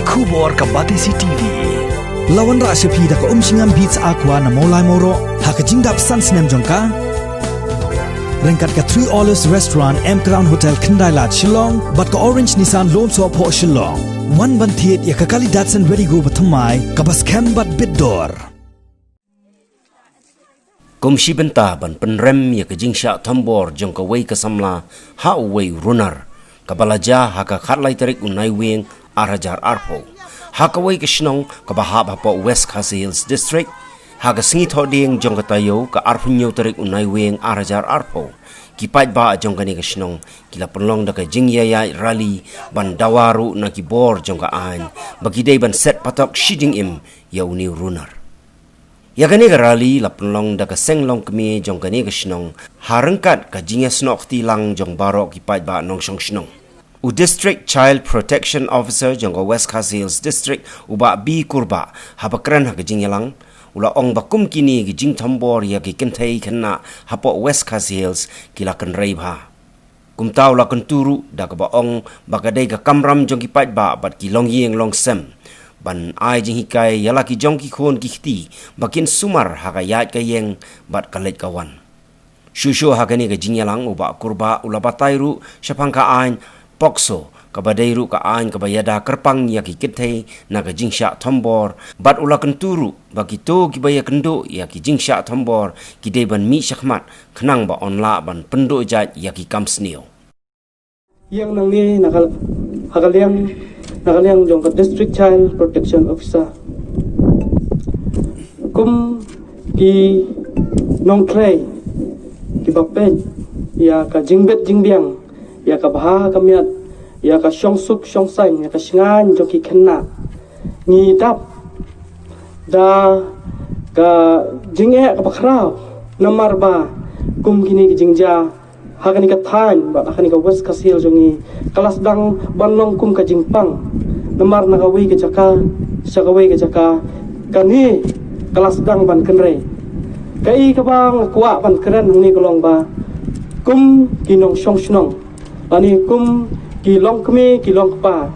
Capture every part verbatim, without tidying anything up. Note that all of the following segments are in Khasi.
Khubor ka Batesi T V. La wanrah sha phi da ka Umshngam Beats Aqua na Mawlai Mawroh ha ka jingdap san snem jong ka. Ryngkat ka Three Olives Restaurant, M Crown Hotel, Khyndailad, Shillong, bad ka Orange Nissan Lone Sohphoh, Shillong. Wan ban thied ïa ka kali Datsun Redi-GO bathymmai kaba skhem bad bit dor. Kum shi bynta ban pynrem ïa ka jingshah thombor jong kawei ka samla ha uwei u runar, kaba la jia ha ka khatlai tarik u Naiwieng arhajar arphew, ha kawei ka shnong kaba hap hapoh West Khasi Hills District, ha ka sngi Thohdieng jong ka taïew, ka arphew hynñiew tarik u Naiwieng arhajar arphew, ki paidbah jong kane ka shnong ki la pynlong da ka jingïaid rali ban dawa ruh na ki bor jong ka aiñ ba ki dei ban set patok shi jingim ïa une u runar. Ïa kane ka rali la pynlong da ka seng longkmie jong kane ka shnong, ha ryngkat ka jingïasnoh kti lang jong baroh ki paidbah nongshong shnong. U District Child Protection Officer jong ka West Khasi Hills District, u Bah B Kurbah, haba kren ha ka jingïalang, u la ong ba kum kine ki jingthombor ïa ki kynthei khynnah hapoh West Khasi Hills ki la kynrei bha. Kumta u la kyntu ruh da kaba ong ba ka dei ka kamram jong ki paidbah bad ki longïing longsem ban ai jinghikai ïa la ki jong ki khun ki kti ba kin sumar ha ka ïaid ka ïeng bad ka leit ka wan. Shuh shuh ha kane ka jingïalang, u Bah Kurbah u la batai ruh shaphang ka aiñ POCSO, kaba dei ruh ka aiñ kaba ïada kyrpang ïa ki kynthei na ka jingshah thombor, bad u la kyntu ruh ba kito kiba ïakynduh ïa ki jingshah thombor ki dei ban mih shakhmat khnang ba yn lah ban pynduh jait ïa ki kam sniew. Ïeng nangne na ka, ha ka liang, na ka liang jong ka District Child Protection Officer. Kum ki nongtrei kiba peit ïa ka jingbit jingbiang, ïa ka bha ka miat, ïa ka shongsuk shongsaiñ, ïa ka shngaiñ jong ki khynnah, ngi dap da ka jingeh kaba khraw, namar ba kum kine ki jingjia ha kane ka thaiñ bad ha kane ka West Khasi Hills jong ngi, ka la sdang ban long kum ka jingpang. Namar na kawei ka jaka sha kawei ka jaka, kane ka la sdang ban kynrei. Kaei kaba nga kwah ban kren hangne ka long ba kum ki nongshong shnong, lane kum ki longkmie ki longkpa,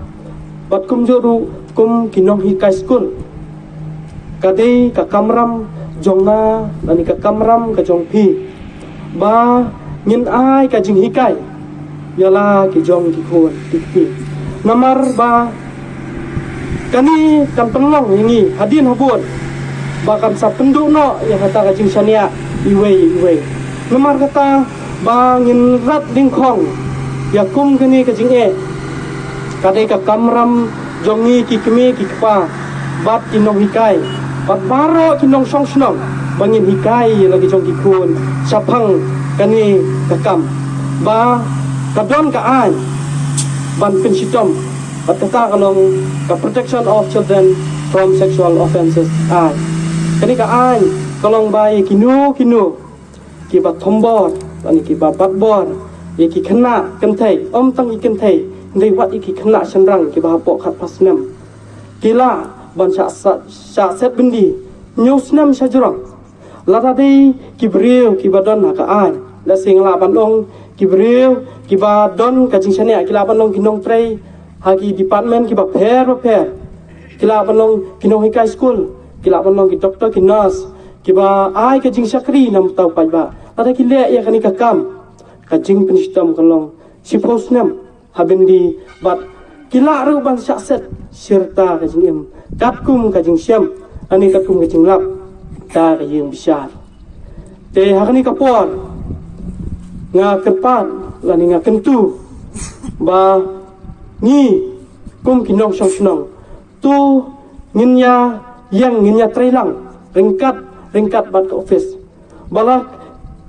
bad kumjuh ruh kum ki nonghikai skul, ka dei ka kamram jong nga, lane ka kamram ka jong phi, ba ngin ai ka jinghikai ïa la ki jong ki khun ki kti. Namar ba kane kan pynlong ïa ngi hadien habud ba kan sa pynduh noh ïa kata ka jingshaniah iwei iwei. Namar kata, ba ngin rat dyngkhong ïa kum kane ka jingeh, ka dei ka kamram jong ngi ki kmie ki kpa bad ki nonghikai bad baroh ki nongshong shnong, ba ngin hikai ïa la ki jong ki khun shaphang kane ka kam, ba ka don ka aiñ ban pynshitom, bad kata ka long ka Protection of Children from Sexual Offences Act. Kane ka aiñ ka long ba ïa kino kino kiba thombor, lane kiba batbor ïa ki khynnah kynthei, ym tang ki kynthei, hynrei wat ïa ki khynnah shynrang kiba hapoh khatphra snem, ki lah ban shah, shah, shah set byndi hynñiew snem shajrong. Lada dei ki briew kiba don ha ka aiñ, lehse nga lah ban ong ki briew kiba don ka jingshaniah ki lah ban long ki nongtrei ha ki department kiba pher bapher, ki lah ban long ki nonghikai skul, ki lah ban long ki doktor, ki nurse, kiba ai ka jingshakri na bynta u paidbah. Lada ki leh ïa kane ka kam, ka jingpynshitom kan long shiphew snem ha byndi, bad ki lah ruh ban shah set shi rta ka jingim katkum ka jingshem, lane katkum ka jinglap da ka ïing bishar. Te ha kane ka por nga kyrpad lane nga kyntu ba ngi kum ki nongshong shnong, to ngin ïa ïeng, ngin ïa trei lang ryngkat, ryngkat bad ka office. Ba la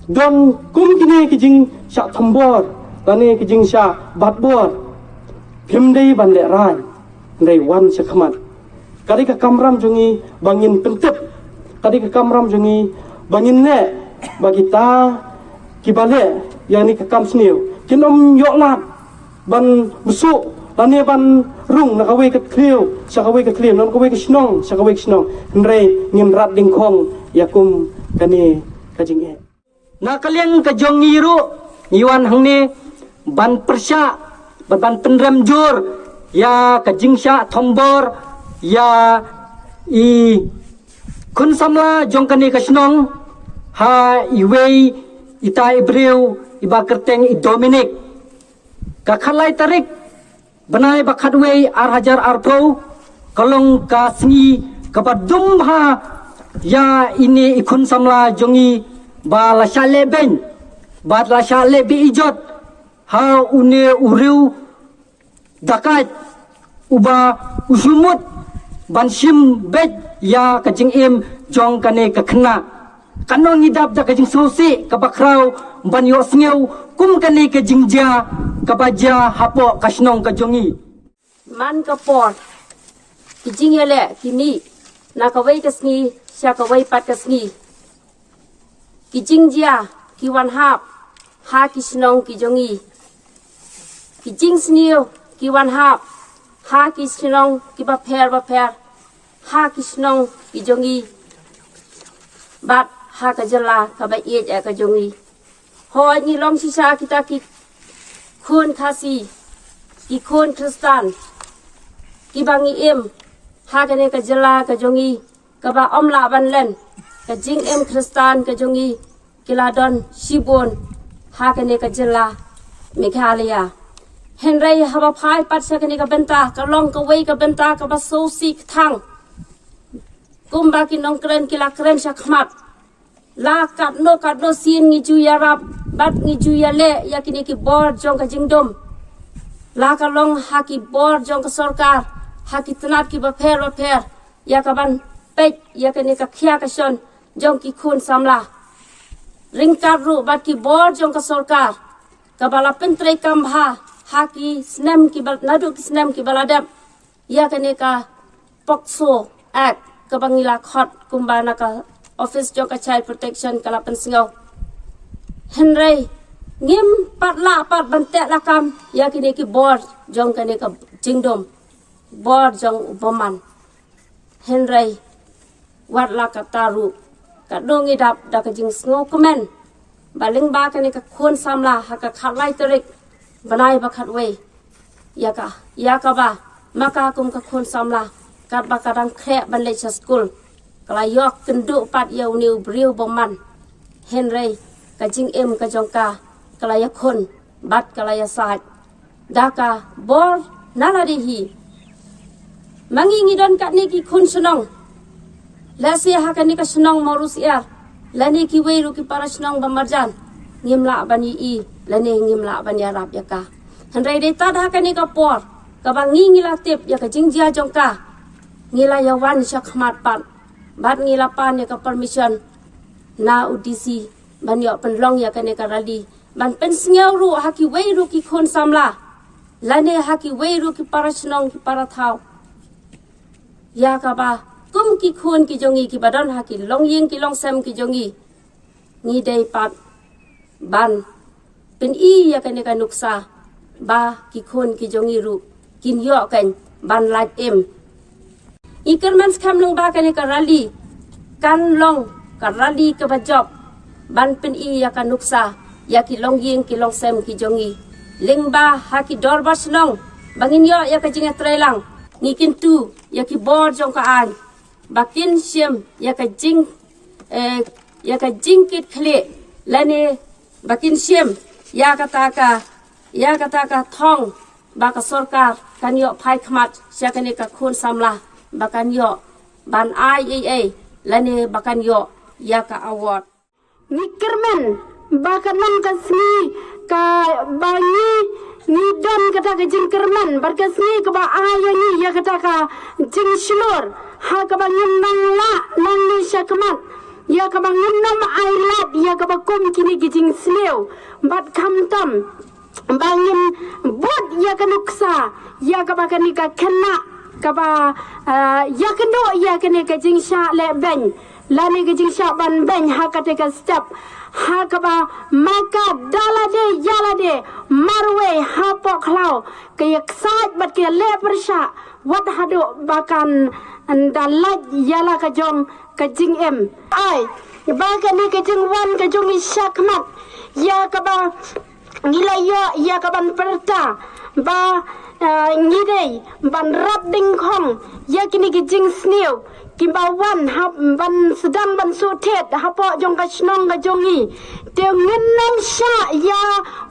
don kum kine ki jingshah thombor lane ki jingshah batbor, phim dei ban lehraiñ, hynrei wan shakhmat. Ka dei ka kamram jong ngi ba ngin pyntip, ka dei ka kamram jong ngi ba ngin leh ba kita kiba leh ïa kane ka kam sniew kin ym ïoh lad ban bsuh lane ban rung na kawei ka thliew sha kawei ka thliew, na kawei ka shnong sha kawei ka shnong, hynrei ngin rat dyngkhong ïa kum kane ka jingeh. Na ka liang ka jong ngi ruh, ngi wan hangne ban pyrshah, ban, ban pynrem jur Ïa ka jingshah thombor ïa i khun samla jong kane ka shnong ha iwei ita i briew iba kyrteng i Dominic. Ka khatlai tarik bnai ba khatwei ar hajar arphew ka long ka sngi kaba dum bha ïa ine i khun samla jong i ba la shah leh beiñ bad la shah leh be ijot ha une u riew dakait uba u shu mut ban shim beit ïa ka jingim jong kane ka khynnah. Katno ngi dap da ka jingsngewsih kaba khraw ban ïohsngew kum kane ka jingjia kaba jia hapoh ka shnong ka jong i. Man ka por ki jingïaleh ki mih na kawei ka sngi sha kawei pat ka sngi. Ki jingjia ki wan hap ha ki shnong ki jong i. Ki jingsniew ki wan hap ha ki shnong kiba pher ba pher ha ki shnong ki jong i bad ha ka jylla kaba ïeit ka jong i. Hooid ngi long shisha kita ki khun Khasi, ki khun Khristan kiba ngi im ha kane ka jylla ka jong i kaba ym lah ban len. Ka jingim Khristan ka jong i ki la don shibun ha kane ka jylla Meghalaya. Hynrei haba phai pat sha kane ka bynta ka long kawei ka bynta kaba sngewsih kthang. Kumba ki nongkren ki la kren sha khmat, la katno katno sien ngi ju ïarap bad ngi ju ïaleh ïa kine ki bor jong ka jingdum. La ka long ha ki bor jong ka sorkar, ha ki tnat kiba pher ba pher ïa ka ban peit ïa kane ka khia ka shon jong ki khun samla. Ryngkat ruh bad ki bor jong ka sorkar kaba la pyntreikam bha ha ki snem kiba naduh ki snem kiba la dep ïa kane ka POCSO Act kaba ngi la khot kumba na ka office jong ka Child Protection ka la pynsngew. Hynrei ngim pat lah pat ban teh lakam ïa kine ki bor jong kane ka jingdum, bor jong u bymman. Hynrei wat la katta ruh katno ngi dap da ka jingsngewkmen ba lyngba kane ka khun samla ha ka khatlai tarik bnai ba khatwei ïa ka ïa kaba ma ka kum ka khun samla katba ka dang khreh ban leit sha skul ka la ïoh kynduh pat ïa une u briew bymman. Hynrei ka jingim ka jong ka ka la ïakhun bad ka la ïasaid da ka bor na lade hi. Ma ngi ngi don katne ki khun shnong, lehse ha kane ka shnong Mawryngkneng lane kiwei ruh ki para shnong ba marjan ngim lah ban ïohi lane ngim lah ban ïarap ïa ka. Hynrei dei tad ha kane ka por kaba ngi ngi la tip ïa ka jingjia jong ka, ngi la ïawan sha khmat pat bad ngi la pan ïa ka permission na u DC ban ïoh pynlong ïa kane ka rally ban pynsngew ruh ha kiwei ruh ki khun samla lane ha kiwei ruh ki para shnong ki para thaw ïa kaba kum ki khun ki jong ngi kiba don ha ki longïing ki longsem ki jong ngi, ngi dei pat ban pyni ïa kane ka nuksa ba ki khun ki jong ngi ruh kin ïoh kan ban lait im. Ngi kyrmen skhem lyngba kane ka rally kan long ka rally kaba jop ban pyni ïa ka nuksa ïa ki longïing ki longsem ki jong ngi lyngba ha ki dorbar shnong ba ngin ïoh ïa ka jingïatreilang. Ngi kyntu ïa ki bor jong ka aiñ ba kin shim ïa ka jing eh, ïa ka jingkit khlieh lane ba kin shim ïa kata ka ïa kata ka thong ba ka sorkar kan ïoh phai khmat sha kane ka khun samla ba kan ïoh ban ai ei ei lane ba kan ïoh ïa ka award. Ngi kyrmen ba ka nang ka sngi kaba ngi ngi don kata ka jingkyrmen bad ka sngi kaba ai ïa ngi ïa kata ka jingshlur ha kaba ngin nang lah nang ngi sha khmat ïa kaba ngin nang ai lad ïa kaba kum kine ki jingsniew bad khamtam ba ngin bud ïa ka nuksa ïa kaba kane ka khynnah kaba ah, ïa kano ïa kane ka jingshah leh beiñ lane ka jingshah ban beiñ ha kata ka step ha kaba ma ka da lade ïa lade marwei hapoh khlaw ka ïaksaid bad ka ïaleh pyrshah wat haduh ba kan da lait ïa la ka jong ka jingim. Ai ba kane ka jingwan ka jong i sha khmat ïa kaba ngi la ïoh ïa ka ban pyrta ba Ngi dei ban rat ding khong ïa kine ki jingsniew kiba wan ban sdang ban shu thied hapoh jong ka shnong ka jong ngi. Te ngin nang shah ïa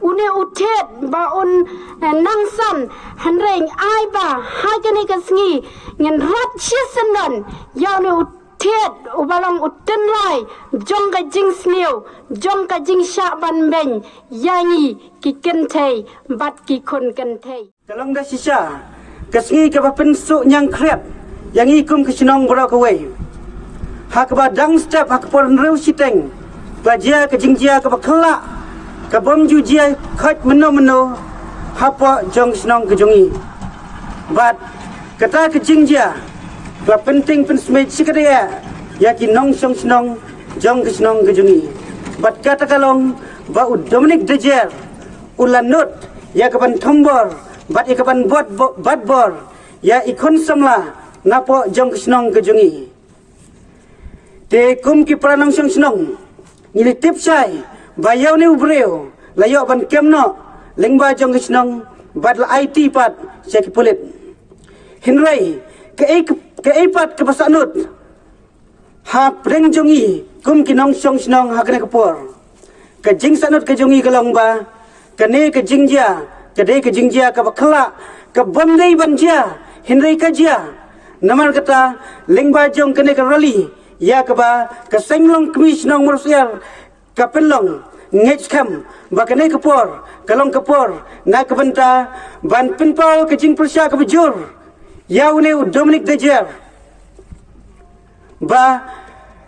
une u thied ba un nang san, hynrei ai ba ha kane ka sngi ngin rat shisyndon ïa une u thied uba long u tynrai jong ka jingsniew, jong ka jingshah ban beiñ ïa ngi ki kynthei bad ki khun kynthei. Ka long da shisha ka sngi kaba pynsuh ñiangkhriat ïa ngi kum ka shnong baroh kawei, ha kaba dang step ha ka por hynriew shiteng ba jia ka jingjia kaba khyllah, ka bym ju jia khot mynno mynno hapoh jong ka shnong ka jong ngi. Bad kata ka jingjia ka pynting pynsmit shikatdei ïa ki nongshong shnong jong ka shnong ka jong ngi. Bad kata ka long ba u Dominic Dejer u la nud ïa ka ban thombor bad ïa ka ban bot bot bor ïa i khun samla napoh jong ka shnong ka jong ngi. Te kum ki para nongshong shnong ngi la tip shai ba ïa une u briew la ïoh ban kem noh lyngba jong ka shnong bad la aiti pat sha ki pulit. Hynrei kaei kaei pat kaba sahnud ha pdeng jong ngi kum ki nongshong shnong ha kane ka por. Ka jingsahnud ka jong ngi ka long ba kane ka jingjia ka dei ka jingjia kaba khyllah, ka bym dei ban jia hynrei ka jia. Namar kata lyngba jong kane ka rally ïa kaba ka seng long kmie shnong Murshid ka pynlong, ngeit skhem ba kane ka por ka long ka por na ka bynta ban pynpaw ka jingpyrshah kaba jur ïa une u Dominic Dejer ba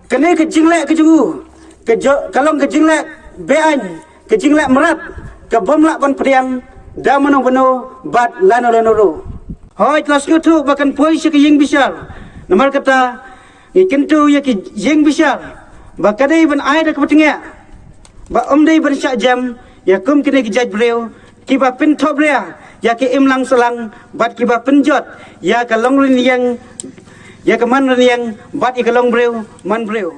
kane ka jingleh ka jong u ka long ka jingleh beaiñ, ka jingleh mrad, ka bym lah ban pdiang da mano mano bad lano lano ruh. Hooid, la sngewthuh ba kan poi sha ka ïing bishar. Namar kata ngi kyntu ïa ka ïing bishar ba ka dei ban ai da kaba tngeh, ba ym dei ban shah jem ïa kum kine ki jait briew kiba pynthohbria ïa ka imlang sahlang bad kiba pynjot ïa ka long rynïeng, ïa ka man rynïeng bad ïa ka long briew man briew.